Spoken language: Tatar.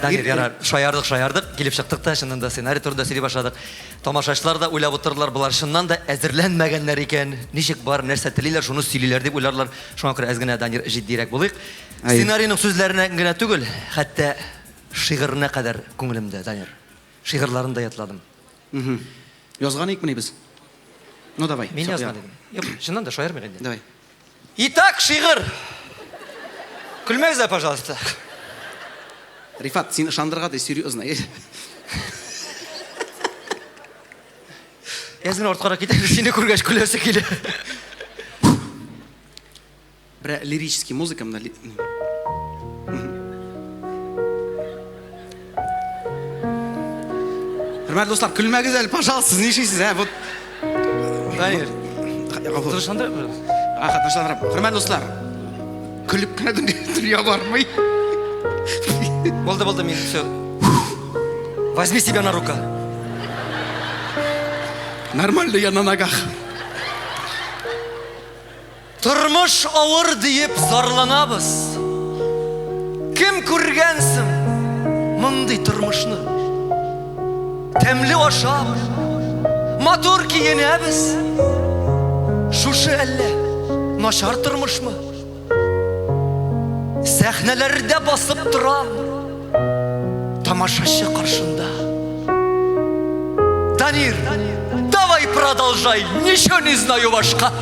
Данир, ярар, шаярдык, шаярдык, килеп чыктык та, чыннан да сценарий турында сөйли башладык. Тамашачылар да уйлап утырдылар, болар чыннан да әзерләнмәгәннәр икән, ничек бар, нәрсә телиләр, шуны сөйлиләр дип уйларлар. Шуңа күрә әз генә, Данир, җитдирәк булыйк. Сценарийның сүзләренә генә түгел, хәтта шигыренә кадәр күңелемдә, Данир. Шигырьләрен дә ятладым. Язган идекмени без? Ну, давай. Мин язган идем. Юк, чыннан да шаярмыйк инде. Давай. Итак, шигырь! Көлмәгез дә, пожалуйста. Рифат, син ышандырырга ты серьезно. Әз генә арткарак кит әле, сине күргәч көләсе килә. Берәр лирический музыка менә. Хөрмәтле дуслар, көлмәгез әле, пожалуйста, сез нишлисез, ә? Вот. Данир. Тынычландыр. Аха, тынычландырам. Хөрмәтле дуслар, көлеп кенә дөнья бармый. Булды, булды, мин все. Возьми себя на рука. Нормально, я на ногах. Тормыш авыр диеп зарланабыз. Кем күргән соң мондый тормышны? Тәмле ашап, матур киенәбез. Шушы әллә начар тормышмы? Сәхнәләрдә басып торам тамашачы каршында. Данир, давай продолжай, ничего не знаю башка.